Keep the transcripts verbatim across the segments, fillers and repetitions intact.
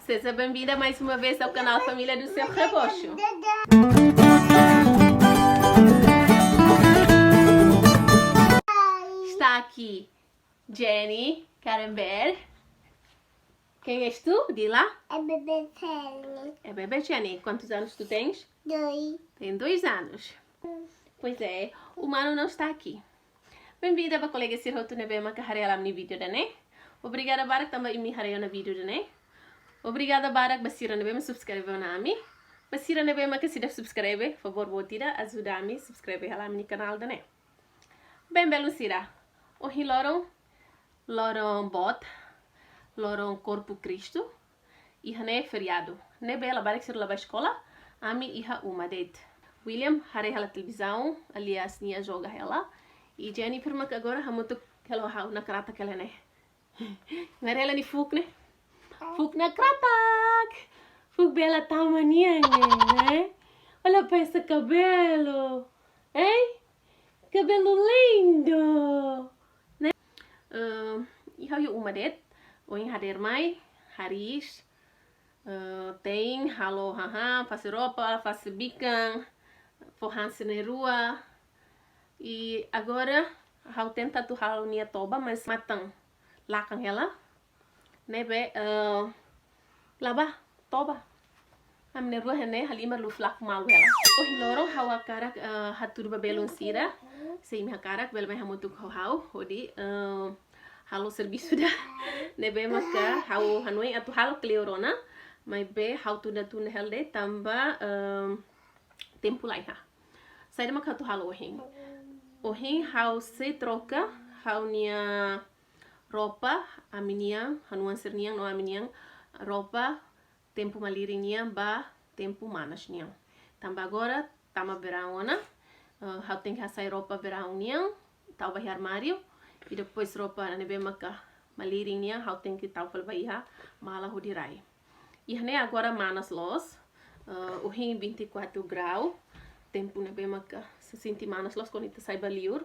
Seja bem-vinda mais uma vez ao canal Família do Seu Rebocho. Está aqui Jenny Caramber. Quem és tu? Diz lá. É bebê Jenny. É bebê Jenny. Quantos anos tu tens? Dois. Tem dois anos. Pois é, o mano não está aqui. Bem-vinda ba kolega sira hotu ne'ebé maka haree hela ami-nia vídeo ida-ne'e. Obrigada barak tanba imi haree ona vídeo ida-ne'e. Obrigada barak ba sira ne'ebé maka subscreve ona ami. Ba sira ne'ebé maka seidauk subscreve, favór boot ida ajuda ami subscreve hela ami-nia kanál ida-ne'e. Bem, belun sira, ohin loron, loron boot, loron Korpu Kristu, iha ne'e feriadu. Ne'ebé labarik sira la bá eskola, ami iha uma de'it. William haree hela televizaun, aliás, nia joga hela. I Jennifer maka agora hamutuk hela ho ha'u nakratak hela ne'e. Haree hela nia fuuk ne'e. Fuuk nakratak. Fuuk bela tama nian ne'e, eh? Olha pra esse cabelo. Hein? Cabelo lindo. Ne'e? Eh, i ha'u iha uma de'it. Ohin hadeer mai, hariis. Eh, tein, halo hahán, fase roupa, fase bikan, fó han sira-ne'e rua. I agora ha'u tenta atu halo nia toba, mas matan lakan hela. Ne'ebé, eh, la bá toba. Ami na'in-rua iha ne'e halimar luf laku malu hela. Ohin loron ha'u hakarak, eh, hatudu ba belun sira. Se imi hakarak, bele mai hamutuk ho ha'u hodi, eh, halo servisu ida ne'ebé maka ha'u hanoin atu halo kleur ona, maibé ha'u tunda-tunda hela de'it tanba, eh, tempu laiha. Saida maka ha'u atu halo ohin? Ohin ha'u sei troka ha'u-nia roupa, ami-nian, ha'u-nia oan sira-nian no ami-nian roupa tempu malirin nian ba tempu manas nian. Tanba agora tama veraun ona, eh, ha'u tenke hasai roupa veraun nian, tau ba iha armáriu, i depois roupa ne'ebé maka malirin nian, ha'u tenke tau fali ba iha mala hodi rai. Iha ne'e agora manas loos, eh, ohin vinte e quatro grau, tempu ne'ebé maka sente manas loos kuandu ita sai ba liur.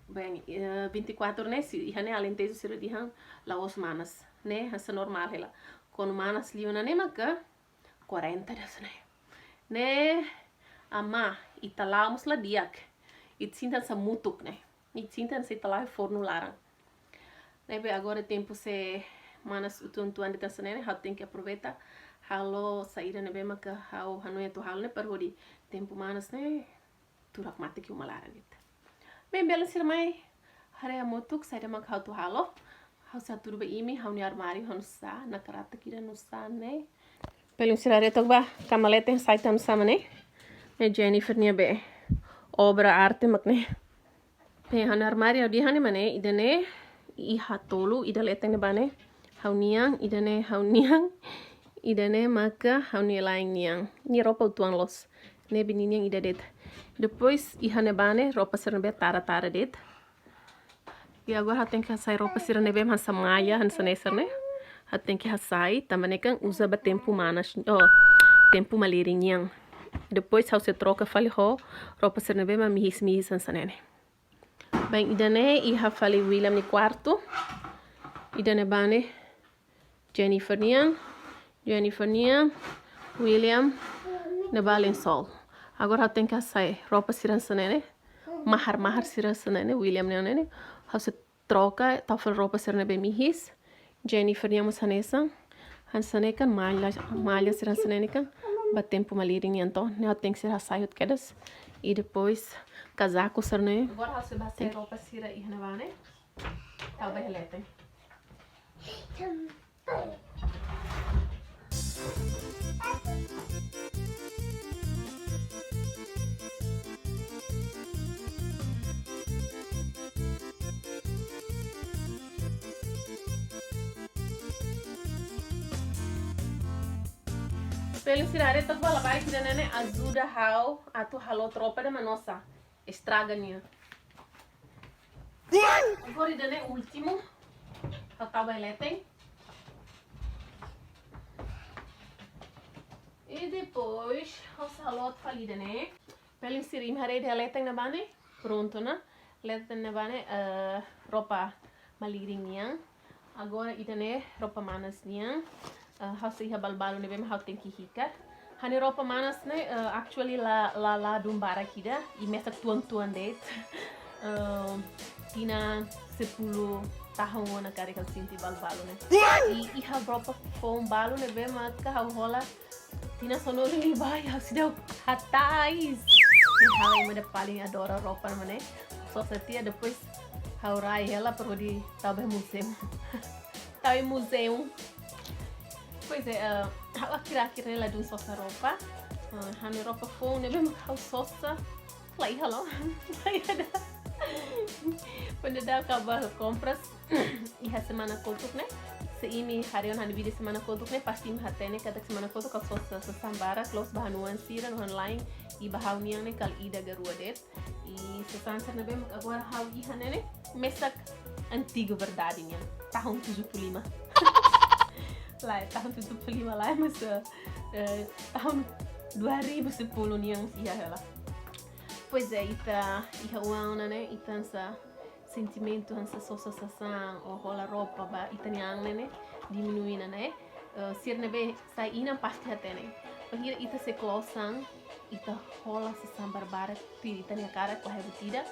Bem, eh, vinte e quatro ne'e, se iha ne'e Alentejo sira dehan la'ós manas, ne'e hanesan normál hela. Kuandu manas liu ona ne'e maka quarenta de'it hanesan ne'e. Ne'e, amá, ita la'o mós la di'ak. Ita sente hanesan mutuk ne'e. Ita sente hanesan ita la'o iha fornu laran. Ne'ebé agora tempu sei manas uitoan-uitoan de'it hanesan ne'e, ha'u tenke aproveita halo saida ne'ebé maka ha'u hanoin atu halo ne'e para hodi tempu manas ne'e turak mate iha uma laran de'it. Bem, belun sira, mai haree hamutuk saida maka ha'u atu halo. Ha'u sei hatudu ba imi ha'u-nia armáriu ha'u nusá, nakratak ida nusá ne'e. Belun sira, haree took bá, kama leten sai tan nusá mak ne'e. Ne'e Jennifer nia be obra arte mak ne'e. Bem, ha'u-nia armáriu ha'u dehan ne'e mak ne'e, ida-ne'e iha tolu, ida leten ne'ebá ne'e ha'u-nian, ida-ne'e ha'u-nian, ida-ne'e maka ha'u-nia la'en nian. Nia roupa uitoan loos. Ne'ebé ninian ida de'it. Depois iha ne'ebá ne'e roupa sira ne'ebé tara-tara de'it. I agora ha'u tenke hasai roupa sira ne'ebé hanesan maya, hanesan ne'e sira-ne'e. Ha'u tenke hasai, tanba ne'e kan uza ba tempu manas, oh, tempu malirin nian. Depois ha'u sei troka fali ho roupa sira ne'ebé mak mihis-mihis hanesan ne'e. Bem, ida-ne'e iha fali William nia kuartu. Ida-ne'ebá ne'e Jennifer nian, Jennifer nian, William ne'ebá lensol. Agora ha'u tenke hasai roupa sira hanesan ne'e ne'e. Mahar-mahar sira hanesan ne'e ne'e, William nian ne'e ne'e. Ha'u sei troka, tau fali roupa sira ne'ebé mihis. Jennifer nian mós hanesan. Hanesan ne'e kan maya, maya sira hanesan ne'e ne'e kan ba tempu malirin nian to. Ne'e ha'u tenke sira hasai hotu kedas. I depois kazaku sira-ne'e. Agora ha'u sei bá hasai roupa sira iha ne'ebá ne'e. Tau ba iha leten. Belun sira, haree took bá, labarik ida-ne'e ne'e ajuda ha'u atu halo tropa de manosa. Estraga nia. Agora ida-ne'e últimu. Ha'u tau ba iha leten. I depois, ha'u sei halo fali ida-ne'e. Belun sira, imi haree iha leten ne'ebá ne'e. Prontu ona. Leten ne'ebá ne'e, eh, roupa malirin nian. Agora ida-ne'e roupa manas nian. Ah, ha'u sei iha balu-balu ne'ebé mak ha'u tenke hikas. Ha'u-nia roupa manas ne'e, ah, actually la, la, ladún barak ida, i mesak tuan-tuan de'it. Ah, tinan sepuluh tahun ona karik ha'u sente balu-balu ne'e. I, iha roupa foun balu ne'ebé maka ha'u hola tinan sanulu liubá, ha'u seidauk hatais. Ha'u ema ida paling adora roupa mak ne'e. Sosa tiha, depois ha'u rai hela para hodi tau ba muzeu. Tau iha muzeu. Pois é, ah, ha'u akhir-akhir ne'e ladún sosa roupa. Ah, ha'u-nia roupa foun ne'ebé mak ha'u sosa, la iha loos. La iha ida. Kuandu ha'u bá kompras iha semana kotuk ne'e, se imi haree ona ha'u-nia vídeo semana kotuk ne'e, pasti imi hatene katak semana kotuk ha'u sosa sasán barak, loos ba ha'u-nia oan sira, no ha'u-nia laen, i ba ha'u-nian ne'e kala ida ka rua de'it. I sasán sira ne'ebé mak agora ha'u iha ne'e ne'e, mesak antigu verdade nian. Tahun tujuh puluh lima. Lae, tahun tujuh puluh lima lae, mas, eh, tahun dua ribu sepuluh nian mós iha hela. Pois é, ita iha oan ona ne'e, ita hanesan sentimentu hanesan sosa sasán ou hola roupa ba ita-nia an ne'e ne'e diminui ona ne'e. Eh, sira ne'ebé sai inan pasti hatene. Bainhira ita sei klosan, ita hola sasán barbarak, tuir ita-nia hakarak, la iha buat ida,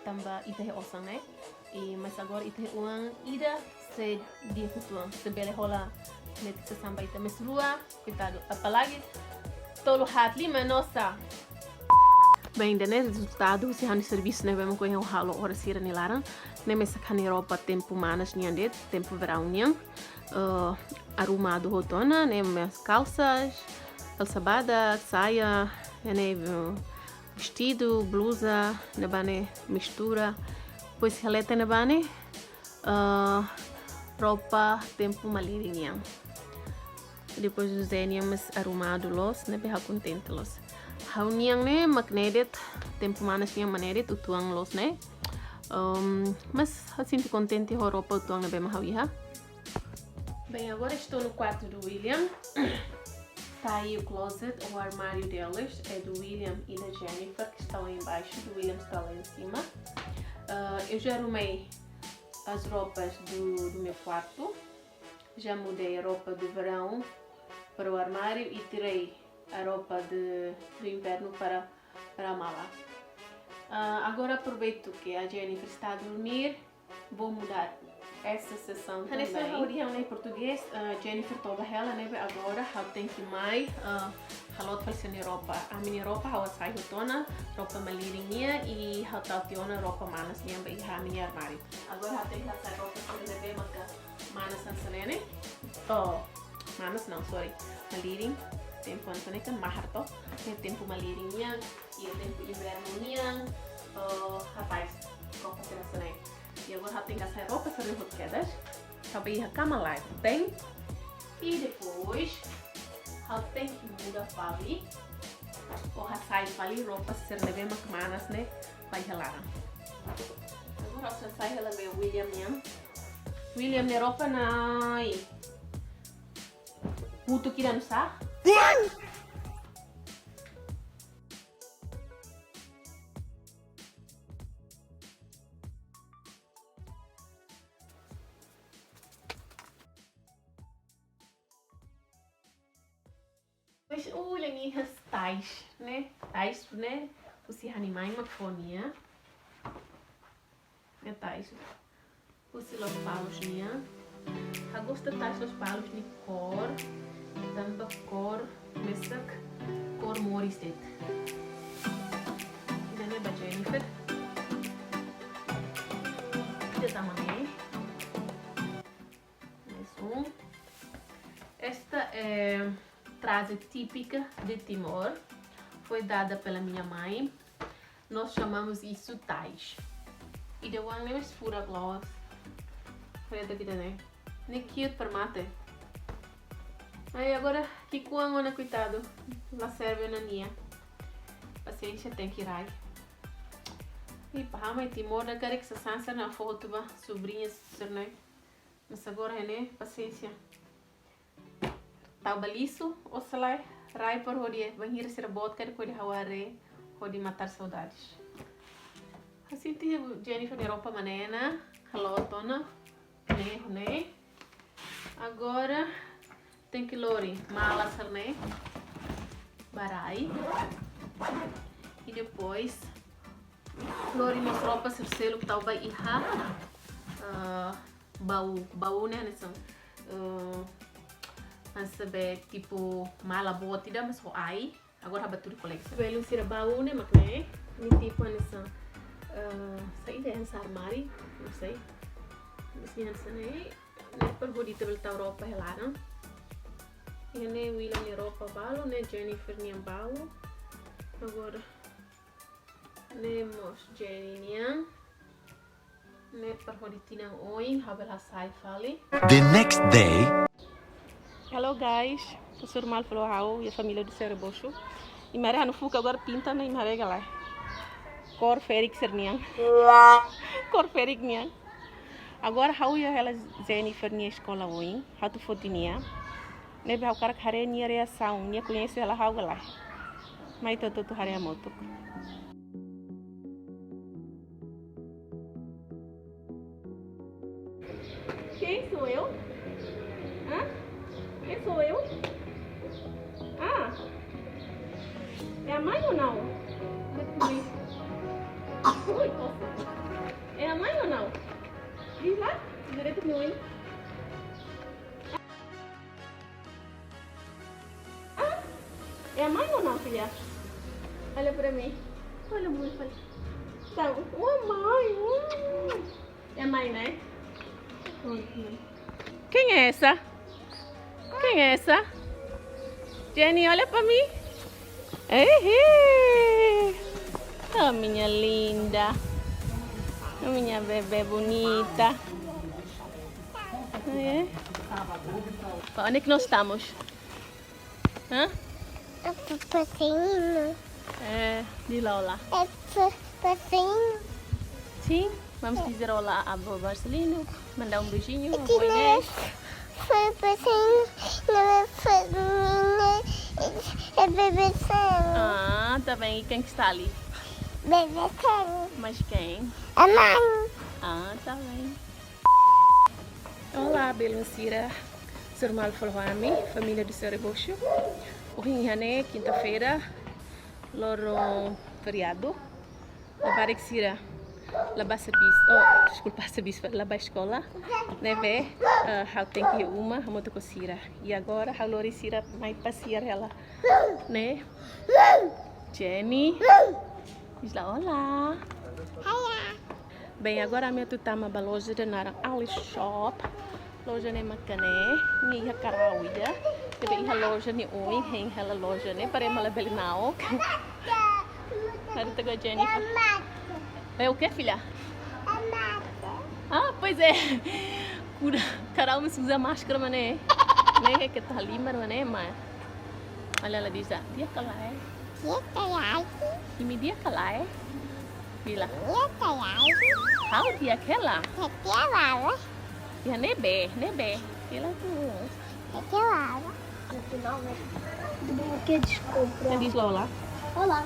tanba ita iha osan ne'e. I, mas agora ita iha oan ida, sei di'ak uitoan, sei bele hola mesak sasán ba ita. Mas rua, koitadu, apalagi tolu, haat, lima, nossa. Bem, ida-ne'e rezultadu husi ha'u-nia servisu ne'ebé mak ohin ha'u halo oras sira nia laran. Ne'e mesak ha'u-nia roupa tempu manas nian de'it, tempu verão nian. Eh, arrumadu hotu ona, ne'e mesak kalsas, kalsa badak, saia, ne'e, eh, vestidu, bluza, ne'ebá ne'e mistura. Depois iha leten ne'ebá ne'e, eh, roupa tempu malirin nian. Depois José nian mós arrumadu loos, ne'ebé ha'u kontente loos. Ha'u-nian ne'e mak ne'e de'it, tempu manas nian mak ne'e de'it, uitoan loos ne'e. Ehm, mas ha'u sente kontente ho roupa uitoan ne'ebé mak ha'u iha. Bem, agora estou no quarto do William. Tá aí o closet, o armário deles, é do William e da Jennifer, que estão aí embaixo, do William está lá em cima. Ah, eu já arrumei as roupas do, do meu quarto, já mudei a roupa do verão para o armário e tirei a roupa de, do inverno para, para a mala. Ah, agora aproveito que a Jennifer está a dormir, vou mudar essa seção também. Hanesan ha'u dehan ona iha portugés, ah, Jennifer toba hela, ne'ebé agora ha'u tenke mai, ah, halo fali sira-nia roupa. Ami-nia roupa ha'u hasai hotu ona, roupa malirin nian, i ha'u tau tiha ona roupa manas nian ba iha ami-nia armáriu. Agora ha'u tenke hasai roupa sira ne'ebé maka manas hanesan ne'e ne'e. To'o, manas não, sorry. Malirin, tempu hanesan ne'e kan mahar to. Ne'e tempu malirin nian, i tempu invernu nian, eh, hatais roupa sira hanesan ne'e. I agora ha'u tenke hasai roupa sira ne'e hotu kedas. Ha'u bá iha kama lae, bem? I depois ha'u tenke muda fali, ou hasai fali roupa sira ne'ebé mak manas ne'e ba iha laran. Agora ha'u sei hasai hela ba William nian. William nia roupa na'in. Butuh kira nusa? Mas olha, minhas tais, né? Tais, né? Husi ha'u-nia main mak fó nia. Ne'e tais husi Lospalos nian. Ha'u gosta tais Lospalos nia kór. Tanba kór mesak kór moris de'it. Ida-ne'e ba Jennifer. Ida tama ne'e. Mais um. Esta é traje típica de Timor. Foi dada pela minha mãe. Nós chamamos isso tais. Ida-ne'e mós furak loos. Olha daqui também. Ne'e cute para mate. Aí agora ki'ikoan ona, koitadu. La serve ona nia. Pasiénsia, tenke rai. I paham ai Timor ida karik sasán sira ne'e fó hotu ba sobriña sira ne'e. Mas agora ne'e, pasiénsia. Tau ba lixu, ou sei lá, rai para hodi bainhira sira boot karik hodi ha'u haree, hodi matar saudades. Ha'u sente Jennifer nia roupa mak ne'e ona, halo hotu ona, ne'e, ne'e. Agora, Tenke lori mala sira-ne'e ba rai. I depois lori mós roupa sira seluk tau ba iha, eh, baú. Baú ne'e hanesan, eh, hanesan be tipu mala boot ida, mas ho ai. Agora ha'u bá tuir kolega. Belun sira baú ne'e mak ne'e, ne'e tipu hanesan, eh, saida, hanesan armáriu, não sei. Mas ne'e hanesan ne'e, ne'e para hodi ita bele tau roupa iha laran. Iha ne'e William nia roupa balu, ne'e Jennifer nian balu. Agora ne'e mós Jenny nian. Ne'e para hodi tinan oin, ha'u bele hasai fali. The next day. Hello guys, hasoru malu fali ho ha'u, iha família do Senhor Rebocho. Imi haree ha'u-nia fuuk agora pinta ona, imi haree ka lae. Kór ferik sira-nian. Kór ferik nian. Agora ha'u iha hela Jennifer nia eskola oin, ha'u atu foti nia. Ne'ebé ha'u hakarak haree nia reasaun, nia koñese hela ha'u ka lae. Mai ita hotu-hotu haree hamutuk. Quem sou eu? Hã? Quem sou eu? Ah! É a mãe ou não? Ui, poxa. É a mãe ou não? Diz lá, direito meu, hein? Ah, é a mãe ou não, filha? Olha pra mim. Olha, mãe, fala. Então, ô, mãe, hum. É a mãe, né? Pronto, mãe. Quem é essa? Quem é essa? Jenny, olha pra mim. Ei, oh, minha linda. Oh, minha bebé bonita. É. Onde é que nós estamos? Hã? É pro passarinho. É, diz lá olá. É pro passarinho. Sim, vamos dizer olá à avó Marcelino, mandar um beijinho, avó Inês. Foi passarinho, não foi minha, é bebê. Ah, tá bem. E quem que está ali? Bebê. Mas quem? A mãe. Ah, tá bem. Olá, belun sira. Hasoru malu fali ho ami, família do Senhor Rebocho. Ohin iha ne'e kinta-feira, loron feriadu. Labarik sira la bá servisu, oh, deskulpa, servisu, la bá eskola. Ne'ebé, eh, ha'u tenke iha uma hamutuk ho sira. I agora ha'u lori sira mai pasiar hela. Ne'e Jenny. Diz lá olá. Olá. Bem, agora ami atu tama ba loja ida naran Ally Shop. Loja ne'e mak ne'e, nia iha karau ida. Ne'ebé iha loja nia oin, hein hela loja ne'e, para ema labele na'ok. Haree tiha Jennifer. É o quê, filha? Ah, pois é. Kura, karau mós uza máscara mak ne'e. Ne'e ke tali mar mak ne'e, mas. Olha, ela diz, ah, di'ak ka lae? Di'ak ka lae? Imi di'ak ka lae? Bila. Di'ak ka lae? Ha'u di'ak hela. Di'ak ka lae? Ya, ne'ebé, ne'ebé. Bila. Di'ak ka lae? No final, né? Do brinquedo, desculpa. Diz lá olá. Olá.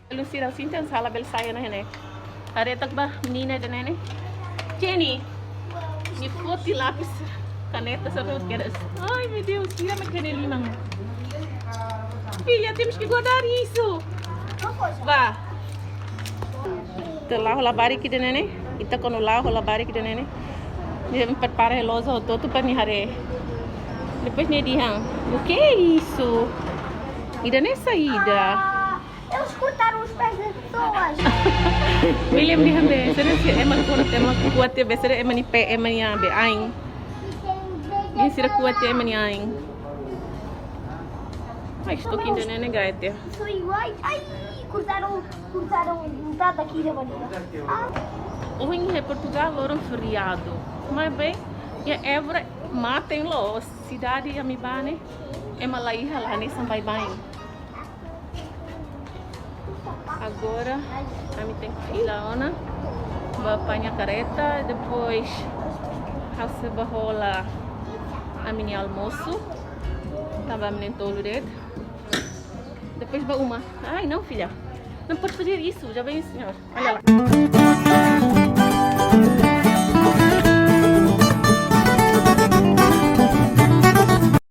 Belun sira, sinta sala bele sai ona iha ne'e. Haree tok ba, menina ida-ne'e ne'e. Jenny, nia foti lapis, kaneta, sabe o que era? Ai, meu Deus, tira minha canelina. Filha, temos que guardar isso. Vá. Ita la'o ho labarik ida-ne'e ne'e. Ita kuandu la'o ho labarik ida-ne'e ne'e, nia prepara loja hotu-hotu para nia haree. Depois nia dehan, o que é isso? Ida-ne'e saida? Ah, eles cortaram os pés das pessoas. William dehan be, sira-ne'e ema kuat, ema kuat be, sira-ne'e ema nia pé, ema nia be ain. Nia sira kuat ema nia ain. Ai, estou aqui ainda, né, gaita? São iguais. Ai, cortaram, cortaram metade daqui da barriga. Ah. Ohin iha Portugal loron feriadu. Maibé iha Évora mate loos, sidade ami bá ne'e. Ema la iha, la hanesan baibain. Agora, ami tenke fila ona ba apaña kareta, depois ha'u sei ba hola ami-nia almosu, tanba ami na'in-tolu de'it. Depois ba uma. Ai, não, filha. Não pode fazer isso, já vem o senhor. Olha lá.